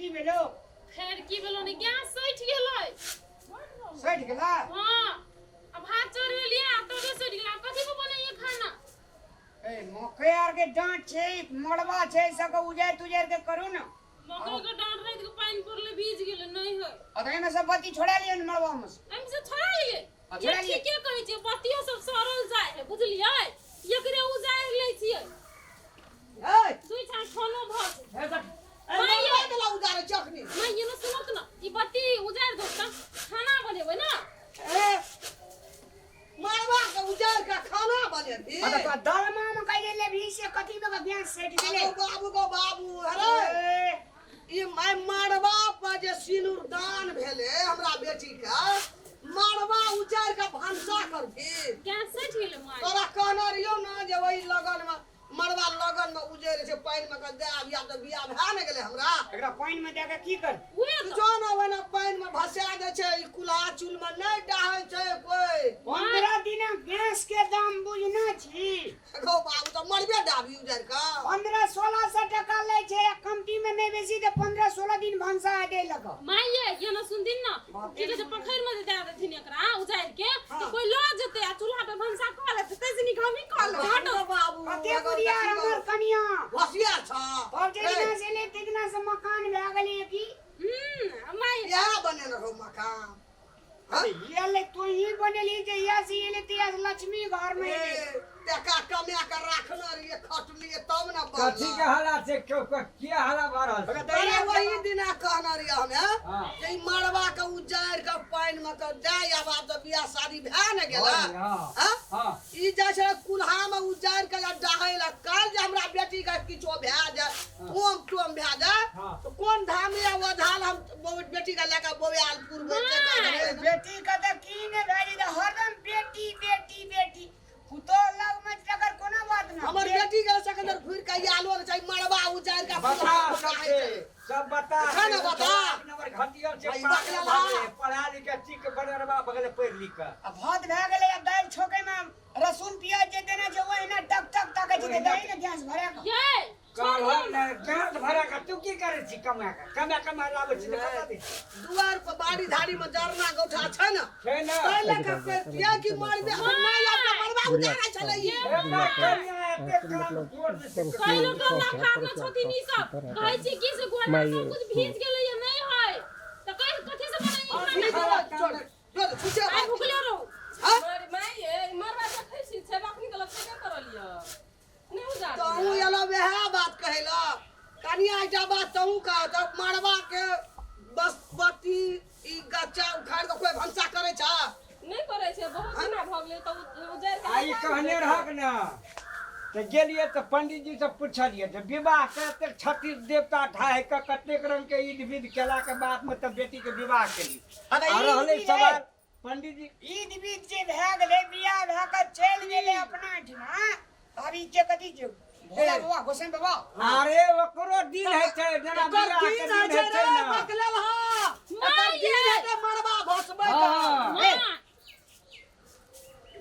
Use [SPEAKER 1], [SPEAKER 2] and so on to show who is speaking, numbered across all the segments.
[SPEAKER 1] की भेलो?
[SPEAKER 2] फेर की भेलो ने, गैस सठि गेलै।
[SPEAKER 1] सठि गेला?
[SPEAKER 2] हाँ, आ भात चढ़ेलियै आ तबे सठि गेलै। आब कथी पर बनैयै खाना?
[SPEAKER 1] ए मकई आर के डांट छै, मड़बा छै, सबके उजारि तुजारि के करू ने।
[SPEAKER 2] मकई के डांट राति के पानि पड़लै, भीज गेलै, नहि होय।
[SPEAKER 1] आ तऽ एहिमे सब बत्ती छोड़ा लियौ ने मड़बा मे से।
[SPEAKER 2] एहिमे से छोड़ा लियै।
[SPEAKER 1] आ, छोड़ा
[SPEAKER 2] ये
[SPEAKER 1] लियै।
[SPEAKER 2] ठीके कहै छियै, बत्तियो सब सड़ल जाइ है, बुझलियै? एकरे उजारि लै छियै।
[SPEAKER 3] ए
[SPEAKER 2] दुई ठाम खानो भऽ जेतै।
[SPEAKER 3] हे सखी, ए मरवा देला उजारे चखनी।
[SPEAKER 2] माय ये ना सुनत ना, ई बत्ती उजारि दो तऽ खाना बनेबै ना।
[SPEAKER 3] ए मरवा के उजार के खाना बनेबी?
[SPEAKER 1] आ तऽ तोरा दलमा मे कहि लेबही से कथी मे के गैस सटि गेलै?
[SPEAKER 3] अरे बाबू गो बाबू, अरे
[SPEAKER 1] ए,
[SPEAKER 3] ई my मरवा पर जे सिनुर दान भेले हमरा बेटी के, मरवा उजार के भनसा करबी?
[SPEAKER 2] गैस सटि गेलै माय।
[SPEAKER 3] तोरा कहने रहियौ ना जे ओहि लगन में मरवा लगन में उजैर छै, पानि में के दए आबिया तऽ बियाह भए ने गेलै हमरा।
[SPEAKER 1] एकरा पानि मे दए के की कर?
[SPEAKER 2] उहे तऽ।
[SPEAKER 3] जो ने ओहिना पानि में भसा दै छै, ई कुल्हा चूल में नहि डाहै छै कोइ।
[SPEAKER 1] 15 दिनक गैस के दाम बुझना छी?
[SPEAKER 3] गौ बाबू, तऽ मरबे डाबी उजारि कऽ।
[SPEAKER 1] 15-16 सए टका लै छै आ कमती मे नहि बेसी तऽ 15-16 दिन भनसा हेतै लऽ कऽ।
[SPEAKER 2] माय ये, ये ना सुनथिन ना, की कहै छै, पोखरि में जे दए देथिन एकरा उजारि के तऽ कोइ लऽ जेतै आ चूल्हा पे भनसा कऽ लेतै, ताहि से नीक हमही कऽ लेबै। हटो।
[SPEAKER 3] गौ बाबू,
[SPEAKER 1] कते बुधियार हमर कनिया।
[SPEAKER 3] होशियार छ।
[SPEAKER 1] तब जे दिना से एलै ताहि दिना से मकान भए गेलै की।
[SPEAKER 2] माय
[SPEAKER 3] इएह बनेने रहौ मकान?
[SPEAKER 1] अरे ये ले तू ही बनेली, जे या से एलै तहिया से लक्ष्मी घर में एलै।
[SPEAKER 3] ए, टका कमा के राखने रहिए, खटलिए तब ने
[SPEAKER 4] कथी
[SPEAKER 3] बनल।
[SPEAKER 4] के हल्ला छै? के हल्ला भऽ रहल छै?
[SPEAKER 3] अरे वही दिना कहने रहिए हमे
[SPEAKER 4] हाँ।
[SPEAKER 3] जे ई मरवा के उजारि के पानि में के जाय आब, आब तऽ बियाह शादी भए ने गेला।
[SPEAKER 4] हाँ।
[SPEAKER 3] हाँ?
[SPEAKER 4] हाँ।
[SPEAKER 3] ई जाइ छै कुल्हा में उजारि के डहै लए, काल्हि जे हमरा बेटी के किछो भए जाय, ओम टोम भए जाय
[SPEAKER 4] हाँ।
[SPEAKER 3] तऽ कोन धाम या ओझाल हम बेटी के लए के बौआलपुर
[SPEAKER 1] ए, बेटी के तऽ की ने भए जेतै, हरदम बेटी बेटी बेटी, पुतोह लग मे तकर कोनो बात ना।
[SPEAKER 3] हमर बेटी के सकंदर घुरि के आलो ने छै, मरवा उजारि के
[SPEAKER 4] बता सबके, सब बता।
[SPEAKER 3] छै ने बता।
[SPEAKER 4] एक नंबर घटिया छै।
[SPEAKER 3] भाई,
[SPEAKER 4] पागल
[SPEAKER 3] बकला।
[SPEAKER 4] भऽ गेलै, पढ़ा लिख के चिक बनरबा बगल पढ़ि लिख के।
[SPEAKER 1] आ भात भए गेलै, आ दालि छोकै मे लहसुन प्याज जे देने छै ओहिना टक टक ताकै छै, तऽ दही ने गैस भरा कऽ।
[SPEAKER 2] ये
[SPEAKER 4] कहल ने गैस भरा के तू की करै छी? कमा के कमा कमा लाबै छी तऽ कतऽ दै छी?
[SPEAKER 3] दुआर पर बाड़ी झाड़ी में जरना गौठा छै ने,
[SPEAKER 4] छै ने।
[SPEAKER 3] ताहि लए के करितियै कि मरबे हम नहि आब तऽ मरबा उजारै छलै ई।
[SPEAKER 4] हे माय कनिया, एते काम जोर दै छै।
[SPEAKER 2] कहियो कहुना फाड़ने छथिन ई सब। कहै छी कि से गोला सब कुछ भीज गेलै या नहि है तऽ कहि कथी से बनैयै खाना?
[SPEAKER 3] चल चल छुछे।
[SPEAKER 2] आइ भुखले रहू।
[SPEAKER 3] हाँ?
[SPEAKER 5] माय ये, मरवा देखै छी छै, अखनी तऽ छेबे करल यऽ, नहि उजार।
[SPEAKER 3] तहूँ एलऽ वएह बात कहै लए कनिया, एकटा बात तहूँ कह तऽ मरबा के बस बत्ती ई गच्चा उखाड़ि कऽ कोइ भनसा करै छै?
[SPEAKER 5] नहि करै छै, बहुत दिना भऽ गेलै तऽ उजारि
[SPEAKER 4] आ ई
[SPEAKER 5] कऽ।
[SPEAKER 4] कहने रहक ने तऽ गेलियै तऽ पंडीजी से पुछलियै जे विवाह के एतेक 36 देवता ढाहि कऽ कतेक रंग के ईद विध केलाके बाद मे तऽ बेटी के विवाह केली।
[SPEAKER 1] आ तऽ
[SPEAKER 4] आ
[SPEAKER 1] ईद
[SPEAKER 4] रहलै
[SPEAKER 1] विध
[SPEAKER 4] सवाल पंडीजी
[SPEAKER 1] ईद बीत जे भए गेलै, बियाह भए कऽ चलि गेलै अपना एहिठिमा, आब ई के कथी छै? भोला बाबा, गोसाई बाबा?
[SPEAKER 4] अरे ओकरो दिन होइ छै, जेना
[SPEAKER 3] एकर
[SPEAKER 4] बियाह के
[SPEAKER 3] दिन होइ
[SPEAKER 4] दिन
[SPEAKER 3] छै
[SPEAKER 4] होइ छै
[SPEAKER 3] रे
[SPEAKER 4] ने।
[SPEAKER 3] बकलेल। हाँ, एकर दिन हेतै मरबा भसबै के।
[SPEAKER 4] हाँ।
[SPEAKER 2] माँ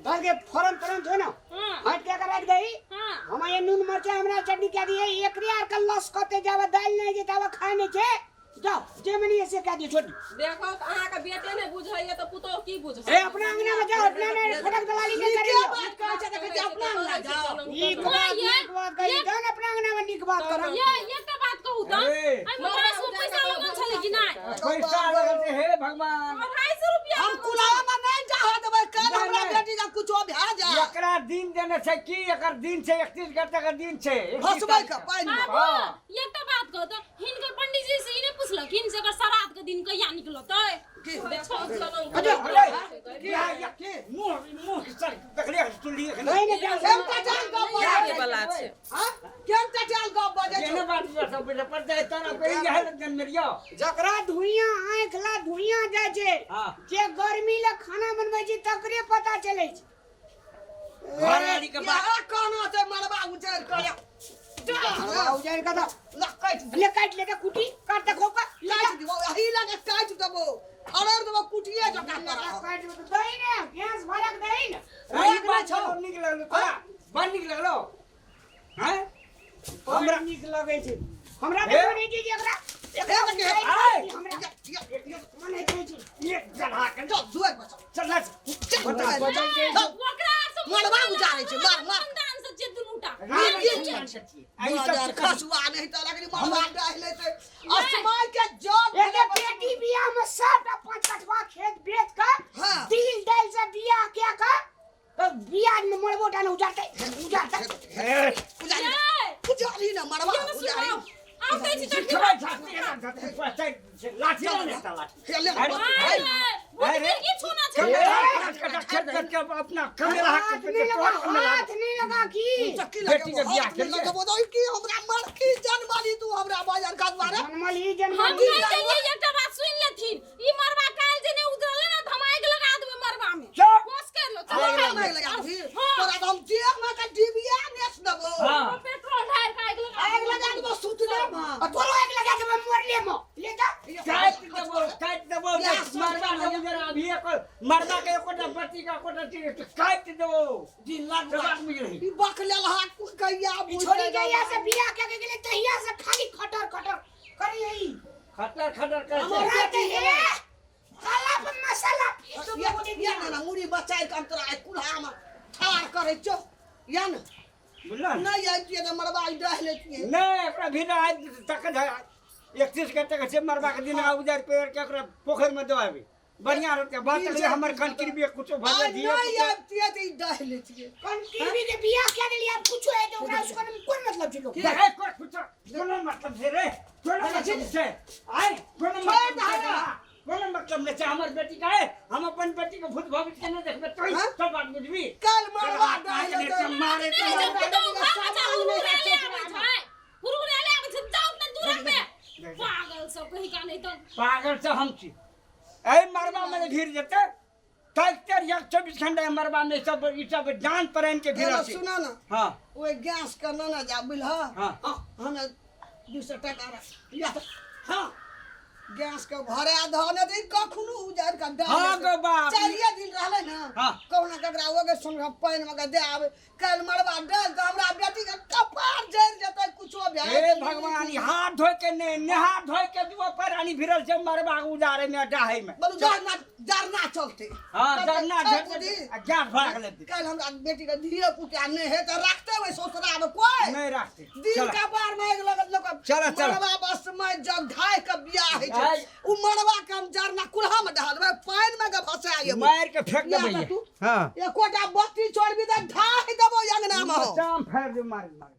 [SPEAKER 1] दाल के फोरन तोरन छौ ने?
[SPEAKER 2] हाँ।
[SPEAKER 1] हट के राख दही।
[SPEAKER 2] हाँ।
[SPEAKER 1] हम ये नून मरचा हमरा चटनी क्या दिए, एकरे आर के लस कते जावे, दाल नहीं जे तावे खाए नहीं छे, जाओ जे मनी ऐसे कह दियो छोड़।
[SPEAKER 5] देखो तऽ अहाँके बेटे नहि बुझैया तऽ पुतोह की बुझत?
[SPEAKER 1] ए अपना अंगना में जाओ, अपना में फटक दलाली नहीं
[SPEAKER 3] नीके
[SPEAKER 1] करी।
[SPEAKER 3] बात कहै छै, देखै छियै अपना अंगना जाओ।
[SPEAKER 1] नीक बात, नीक बात कही, जाओ ने अपना अंगना में नीक बात करो।
[SPEAKER 2] ये एकटा बात कहू तऽ
[SPEAKER 4] अरे।
[SPEAKER 2] एहिमे गैस में पैसा लगल छलै कि नहि?
[SPEAKER 4] पैसा लगल छै, हे भगवान।
[SPEAKER 2] 250 रुपया
[SPEAKER 3] हम
[SPEAKER 2] लगल।
[SPEAKER 3] कुलामे नहि चाह देबै, काल्हि
[SPEAKER 4] नहि,
[SPEAKER 3] हमरा
[SPEAKER 4] नहि।
[SPEAKER 3] बेटी के कुछो भए जाए।
[SPEAKER 4] एकरा दिन देने छै की? एकर दिन छै 31 घंटा के दिन छै, 31
[SPEAKER 3] भसबै
[SPEAKER 4] तारीख
[SPEAKER 3] के पानि मे।
[SPEAKER 2] बाबू,
[SPEAKER 4] हाँ।
[SPEAKER 2] एकटा बात कहू तऽ हिनकर पंडीजी से ई नहि पुछलखिन जे एकर श्राद्ध के दिन कहिया निकलतै?
[SPEAKER 3] की?
[SPEAKER 4] अरे, अरे, की मुँह मुँह सर देखलियै, सुनलियै कि
[SPEAKER 1] नहीं
[SPEAKER 4] नहि?
[SPEAKER 1] ने गैस
[SPEAKER 3] केहन चचाल गप बजै छै?
[SPEAKER 5] वाला छै।
[SPEAKER 3] हाँ? केहन चचाल गप बजै
[SPEAKER 4] केने
[SPEAKER 3] छै?
[SPEAKER 4] बात पर सब बुझे पड़तै तोरा पे इएह लग जन्म लियौ।
[SPEAKER 1] जकरा धुइयां आँखि ला धुइयां जाइ छै,
[SPEAKER 4] हाँ।
[SPEAKER 1] जे गर्मी ला खाना बनबै छै तकरे पता चलै छै।
[SPEAKER 4] घरवाली के बात
[SPEAKER 3] इएह कहना छै मरबा उजारि कऽ।
[SPEAKER 1] मरबा उजारि कऽ तऽ
[SPEAKER 3] ला काटि दे।
[SPEAKER 1] ले काटि ले तऽ कुटी काट तऽ खोपा ले।
[SPEAKER 3] काटि देबो, एही लगे काटि देबो, अरर देबो, कुटिए जकाँ तोरा।
[SPEAKER 1] काटि देबो तऽ दही ने गैस भरक दही ने।
[SPEAKER 4] ई बात छौ, नीक लगलो तोरा? बड़ नीक लगलो हैं?
[SPEAKER 1] हमरा नीक लगै छै, हमरा
[SPEAKER 4] हे?
[SPEAKER 1] तऽ बोलै छै जे एकरा
[SPEAKER 3] हे लगे
[SPEAKER 4] आय।
[SPEAKER 1] हमरा
[SPEAKER 3] या, या, या,
[SPEAKER 1] मन है छै
[SPEAKER 4] एक जगह के
[SPEAKER 3] चल दुआर पर चल
[SPEAKER 4] चल ना
[SPEAKER 3] चल
[SPEAKER 4] बता,
[SPEAKER 3] दुआर पर
[SPEAKER 4] बता,
[SPEAKER 3] चल चल।
[SPEAKER 2] ओकरा से
[SPEAKER 3] मड़वा उजाड़ै छै, मार, मार।
[SPEAKER 2] खानदान से जे दुनूटा
[SPEAKER 4] आई
[SPEAKER 3] बाजार
[SPEAKER 4] सब
[SPEAKER 3] खसुआ नहीं तो लगनी मड़वा डाहि लेते असमाय के जग
[SPEAKER 1] एके बेटी बियाह में सबटा 5 कठवा खेत बेच के
[SPEAKER 3] हाँ।
[SPEAKER 1] दिल दाल से बियाह के के तो बियाह में मरबो टा न उजाड़ते उजाड़ते
[SPEAKER 4] ए,
[SPEAKER 3] उजाड़ी
[SPEAKER 2] ए,
[SPEAKER 3] उजाड़ी ना मड़वा
[SPEAKER 2] ये ना
[SPEAKER 3] उजाड़ी
[SPEAKER 2] सुनाओ। आउ दै छी तऽ
[SPEAKER 4] सिखबै छाती एना लाठी ले लेता लाठी
[SPEAKER 3] हे ले
[SPEAKER 4] अरे,
[SPEAKER 2] आय,
[SPEAKER 4] अरे,
[SPEAKER 2] भूत की छूना छै
[SPEAKER 4] कमेला खेत खेत के अपना कमेला
[SPEAKER 1] हाथ
[SPEAKER 4] के
[SPEAKER 1] नहीं लगा
[SPEAKER 4] तोड़ कमेला
[SPEAKER 1] हाथ नहीं लगा की
[SPEAKER 3] चक्की
[SPEAKER 4] बेटी के
[SPEAKER 3] लगेबो
[SPEAKER 4] बियाह
[SPEAKER 3] हाथ नहीं
[SPEAKER 4] केलियै।
[SPEAKER 3] लगेबो तो की हमरा मर की जानवाली तू हमरा बाजार खसुआ रे
[SPEAKER 1] जनमल ही
[SPEAKER 2] हम
[SPEAKER 1] जनमल
[SPEAKER 2] कहै छलियै एकटा बात सुनि लेथिन ई मरबा काल्हि जे नहि उजरलै ने तऽ हम आगि लगा देबै मरबा में
[SPEAKER 4] चुप।
[SPEAKER 2] होश कर लो
[SPEAKER 3] तोरा
[SPEAKER 2] चलो
[SPEAKER 3] नहीं लगा दी
[SPEAKER 2] हाँ।
[SPEAKER 3] तोरा तो हम देह में के डिबिया नेस देबो
[SPEAKER 4] हाँ।
[SPEAKER 2] पेट्रोल ढारि के आगि लगा
[SPEAKER 3] आग लगा देबो सुतले में
[SPEAKER 1] और तोरो एक लगा देबो मरले मो ले जा
[SPEAKER 4] काट देबो काट देबो
[SPEAKER 3] या,
[SPEAKER 4] मरबा के उधर अभी एक मरबा के एकोटा बत्ती का एकोटा चीज काट देबो
[SPEAKER 3] दिन लग
[SPEAKER 4] तो बात बुझ रही
[SPEAKER 3] ई बकलेल हाथ कहिया
[SPEAKER 1] ई छोरी जहिया से बियाह के के गेलै तहिया से खाली खटर खटर करी है
[SPEAKER 4] खटर खटर कर
[SPEAKER 1] हमरा ते हे काला पर मसाला पीस दो
[SPEAKER 3] या या ना ना मुड़ी बचाइ के अंतरा आइ कुल्हा में ठाड़ करै छौ या ना
[SPEAKER 4] बुझल
[SPEAKER 3] नहीं आबितियै तऽ मरबा डह लेतियै
[SPEAKER 4] नहीं एकरा भी आज तक 31 घंटे के छै मरबा के दिन उजार पेड़ के एकरा पोखर में दबाबी बढ़िया रहते बात
[SPEAKER 3] दिल
[SPEAKER 4] ले
[SPEAKER 3] से-
[SPEAKER 4] हमर कनकिर भी कुछो भर
[SPEAKER 3] आइ
[SPEAKER 4] दिए
[SPEAKER 3] नहीं आबितियै तऽ ई डह लेतियै
[SPEAKER 1] कंटीवी के बियाह के देली अब कुछ है तो ओकरा उसको कोन मतलब छै लोग
[SPEAKER 4] देखे कोई कुछो कोनो मतलब छै रे कोनो मतलब छै आय कोनो मतलब छै रे। कोनो मतलब नहि छै हमर बेटी का है हम अपन बेटी के भूत भविष्य के नहि देखबै तो
[SPEAKER 3] हाँ?
[SPEAKER 4] सब बात बुझबी
[SPEAKER 3] काल्हि मरबा डह लेतै
[SPEAKER 4] मारे
[SPEAKER 2] नहि जब पुतहु घर में छै हुरहुराले आबै छै हुरहुराले आबै छै जाउ ने दूरा पे पागल सब कहीं का नहीं तऽ
[SPEAKER 4] पागल से हम छी एहि मरबा में भीड़ जेतै तक या 24 घंटा मरबा में सब ई सब जान प्राण के भीड़
[SPEAKER 3] हेलो
[SPEAKER 4] छै
[SPEAKER 3] सुना ना
[SPEAKER 4] हाँ
[SPEAKER 3] ओहि गैस के नेने जा बुझलह
[SPEAKER 4] हाँ।
[SPEAKER 3] हमे 200 टका रख या हाँ गैस के भरा दह ने तऽ ई कखनो उजाड़ि के दए
[SPEAKER 4] हाँ
[SPEAKER 3] देतै।
[SPEAKER 4] गो बाप।
[SPEAKER 3] चारिये दिन रहलै ने
[SPEAKER 4] हाँ।
[SPEAKER 3] कहुना ककरा ओगे संग पानि मे के दए आबै काल्हि मरबा डाल तऽ हमरा बेटी के कपार जरि जेतै कुछो भए
[SPEAKER 4] हे भगवान ई हाथ धोइ के ने नेहा धोइ के दुआ पर आनी भिरल छै मरबा के उजारे में डाहे में
[SPEAKER 3] बोलू जरना जरना चलते
[SPEAKER 4] हाँ डरना
[SPEAKER 3] छै बुद्धि।
[SPEAKER 4] आ गैस भरा के लेती
[SPEAKER 3] काल्हि हमरा बेटी के धिये पुता नहि हे तऽ रखते ओहि ससुरा मे कोइ
[SPEAKER 4] नहीं रखते
[SPEAKER 3] दिन
[SPEAKER 4] चला।
[SPEAKER 3] कपार में आगि लगत लोक
[SPEAKER 4] चला, चला।
[SPEAKER 3] मरबा बस में जग ढाइ के बियाह होइ छै
[SPEAKER 4] आइ।
[SPEAKER 3] उ मरबा के हम जरना कुल्हा में ढाल देबै पानि में के भसाय एबै
[SPEAKER 4] मार के फेंक
[SPEAKER 3] या
[SPEAKER 4] देबै
[SPEAKER 3] तऽ तू
[SPEAKER 4] हाँ
[SPEAKER 3] एकोटा बत्ती छोड़बी तऽ ढाहि देबो अंगना में
[SPEAKER 4] जाम फेर दे मार मार